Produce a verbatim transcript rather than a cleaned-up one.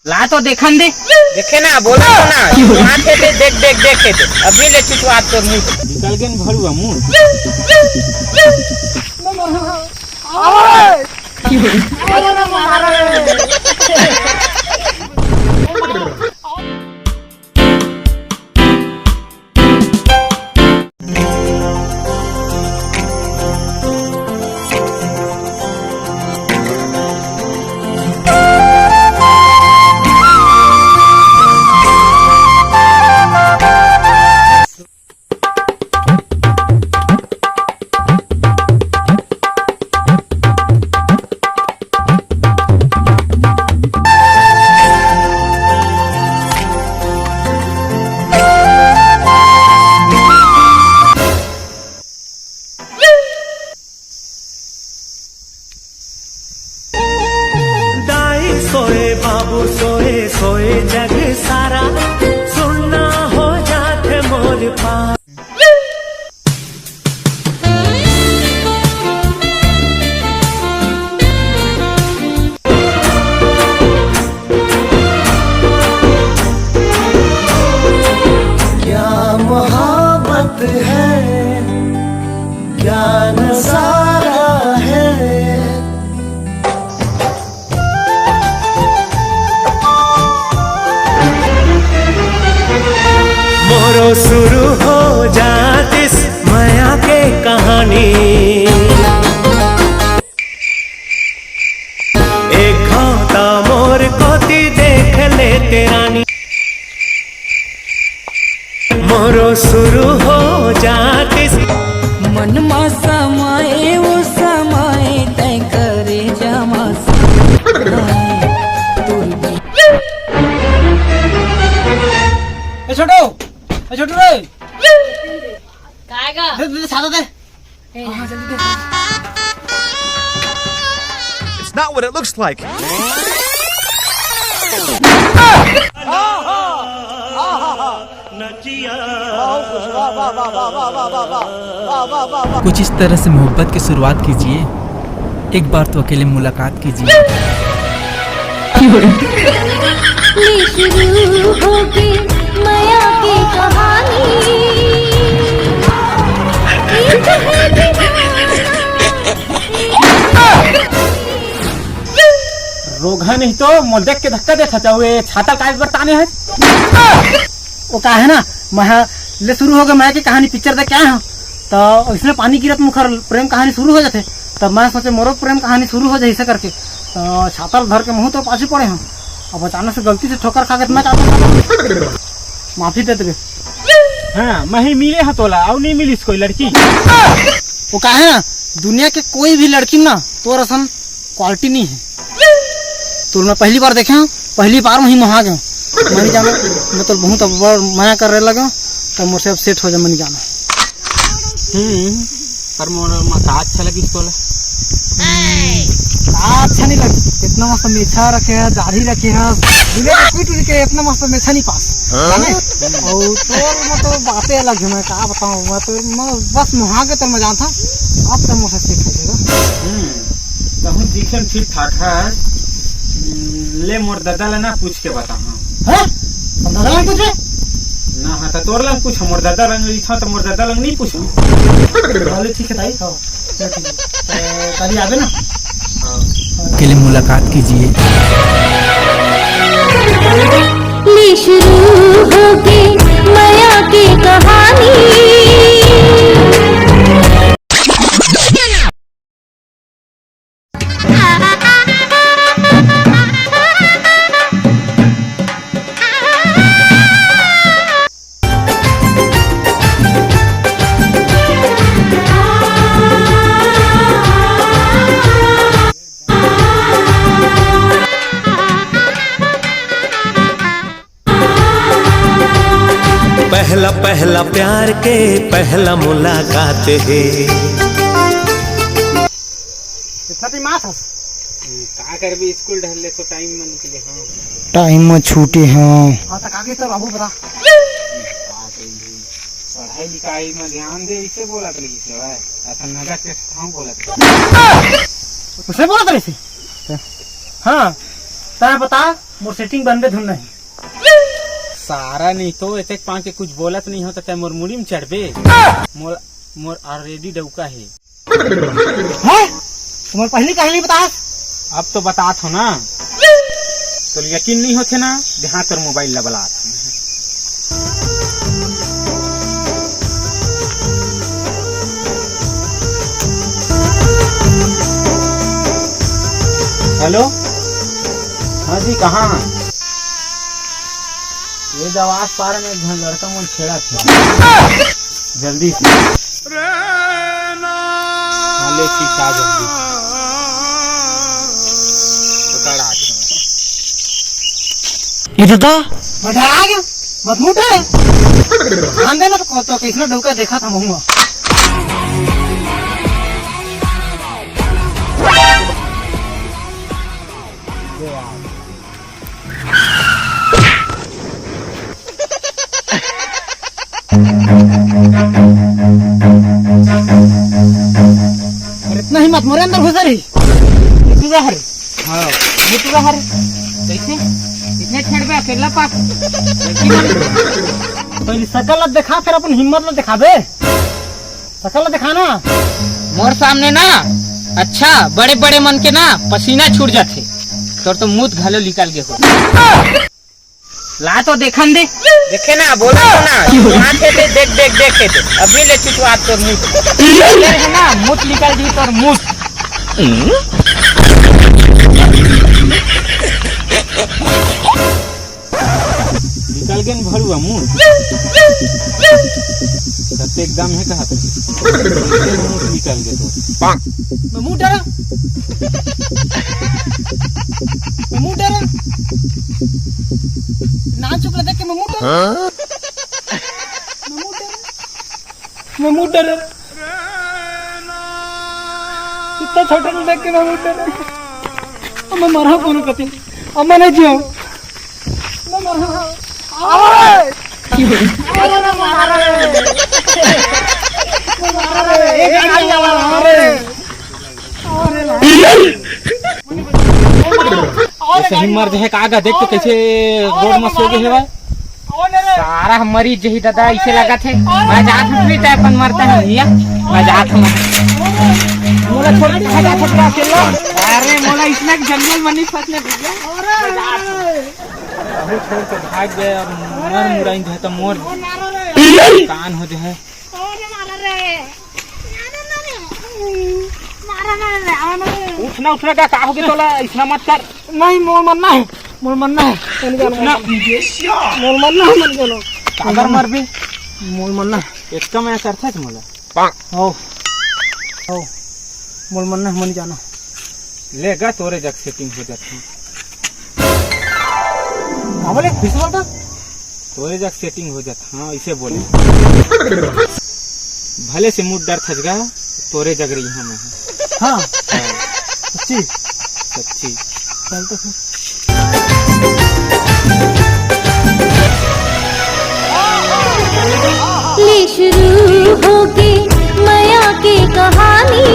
ला तो देखन दे। देखे ना, बोला तो ना। हाथ हे ते, देख, देख, देख हे ते। अभी ले चुचवा तोर मुंह। निकल गेन भरुआ मुंह। दाई सोए, बाबू सोए, सोए जग सारा, सुन्ना हो जाथे मोर पास। क्या मोहब्बत है, क्या नजारा है। मोरो शुरू हो जातिस मया के कहानी। एक घांव त मोर कोती देख लेते रानी। मोरो शुरू हो जातिस। मन मा समाए ओ समाए, तै करे जमा समाए। तोर ए छोटू, ए छोटू रे। काय गा? दे, दे, दे, सादा दे। ए। हाँ, जल्दी दे। It's not what it looks like. कुछ इस तरह से मोहब्बत की शुरुआत कीजिए, एक बार तो अकेले मुलाकात कीजिए। ले शुरू होगे मया के कहानी। रोगहा नहीं तो मोर देख के धक्का देत हस, अउ ए छाता काय बर ताने हे? ओ का हे ना, महा ले शुरू होगे मया के कहानी पिक्चर देख के आए हंव, त अइसने पानी गिरत मुखर प्रेम कहानी शुरू हो जाथे। तब मैं सोचे मोरो प्रेम कहानी शुरू हो जाही से करके, त छाता ल धर के महूं तो पाछू पड़े हंव। अब अचानक से गलती से ठोकर खा के त मैं का, माफी दे देबे। हाँ, मैं ही मिले हंव तोला, अउ नहीं मिलिस कोई लड़की। ओ का हे ना, दुनिया के कोई भी लड़की ना तोर असन quality नहीं हे। तोर मैं पहली बार देखे हंव, पहली बार में ही मोहा गेंव। मैं नहीं जानो, मैं तो बहुत अब बड़ मया करे लगे हंव, तब मोर से अब सेट हो जा, मैं नहीं जानो। हम्म, पर मोर मा का अच्छा लगिस तोला? हम्म, का अच्छा नहीं लगिस? इतना मस्त मेछा रखे हे, दाढ़ी रखे हे, दुनिया में कोई टूरी के इतना मस्त मेछा नहीं पास। हाँ? जाने? अउ तोर मा तो बातें अलग हे, मैं का बताऊं, मैं तो, मैं बस मोहा गेंव तोर, मैं जानथंव, अब तो मोर से सेट हो जाएगा। हम्म। तहूं दिखे म ठीक ठाक हस। हम्म, ले मोर ददा ला ना पूछ के बताहूं। हैं? हम ददा ला पूछे? ना, हाँ, त तोर ला पूछ, मोर ददा ला नहीं छो, त मोर ददा ला नहीं पूछो। चलो, ठीक है, ताई। हाँ, चलो, ठीक है। ए, कभी आवे ना? हाँ। के लिए मुलाकात कीजिए। ले शुरू होगे मया के कहानी। पहला पहला प्यार के पहला मुलाकात हे। इतना दिमाग हस? का करबे, स्कूल ढल ले तो टाइम में निकले। हाँ। टाइम में छूटे हैं। हाँ, तो काकी तो बाबू बता। पढ़ाई लिखाई में ध्यान दे, इसे बोला तो नहीं से भाई। ऐसा नजर के ठाव बोला तो। उसे बोला तो नहीं से? हाँ, तैं बता। मोर सेटिंग बनबे धुन नहीं। सारा नहीं तो एतेक पाँच के कुछ बोलत नहीं हो त तै मोर मुड़ी में चढ़बे। मोर, मोर already डौका हे। हैं? तुम्हारे पहली कहानी बता। अब तो बतात हो ना, तो यकीन नहीं होथे ना, जहाँ तोर मोबाइल ला बलात हो। हेलो, हाँ जी, कहाँ हैं? ये दवास पार में एक झन लड़का मन छेड़ा थे। जल्दी से। हाँ, ले ठीक आ जल्दी। पकड़ आ। ये दादा। मजा आ गया। मत मुंह उठा। ध्यान देना तो, तो किसने डौका देखा था महुआ। अरे इतना हिम्मत मोरे अंदर घुस रही। तू रहा रे। हाँ। ये तू रहा रे। कैसे? इतने छेड़ पे अकेला पास। पहले सकल ला दिखा, फिर अपन हिम्मत ला दिखाबे। सकल ला दिखा ना। मोर सामने ना, अच्छा, बड़े बड़े मन के ना पसीना छूट जाथे। तोर तो मुंह घलो निकल गए हो। ला तो देखन दे। देखे ना, बोला तो ना, चुचुआत हे ते, देख, देख, देख हे ते। अभी ले चुचुआत तोर मुंह। अरे है ना, मुत निकल गई तोर मुत। निकल गए न भरुआ मुत। सत्य एकदम है कहा थे। मुत निकल गए तो। मैं मुंह डरा। मैं मुंह डरा। ना चुप रह देख के मैं मुंह डरा। हाँ? मैं मुंह डरा। मैं मुंह डरा। इतना छोटा ला देख के मैं मुंह डरा। अब मैं मरा कोनो कति। अब मैं नहीं जियो। मैं मरा। ओए! अरे ना मारा रे। मैं मरा रे। एक आदमी आवा रे। अरे ना। अरे सही मर जाए का, देख तो कैसे रोड में सो गए हे भाई। सारा मरीज जही दादा, इसे लगा थे। मैं जात हूँ, नहीं तो अपन मरता है भैया। मैं जात हूँ। मोला छोड़ के खा जा सकता अकेला। अरे मोला इतना जंगल में नहीं फंसने भैया। अरे छोड़ के भाग गए, अब मर मुराइन है तो मोर कान हो जाए। अरे मारा रे। मारा रे, मारा रे। उठना, उठना का, का हो गया तोला? इतना मत कर। नहीं, मोर मन ना है। मोर मन ना है। मन जानो। उठना। मोर मन ना है, मन जानो। काबर मरबे? मोर मन ना है। इतना मैं करता है मोला। हो। हो। मोर मन ना है, मन जानो। लेगा तोरे जग सेटिंग हो जाता। हाँ, बोले, फिर से बोलता। तोरे जग सेटिंग हो जाता, हाँ, इसे बोले। भले से मुंह डर थचगा, तोरे जग रही हूँ मैं। हाँ। हाँ। सच्ची? सच्ची। चल तो फिर। ले शुरू होगे मया के कहानी।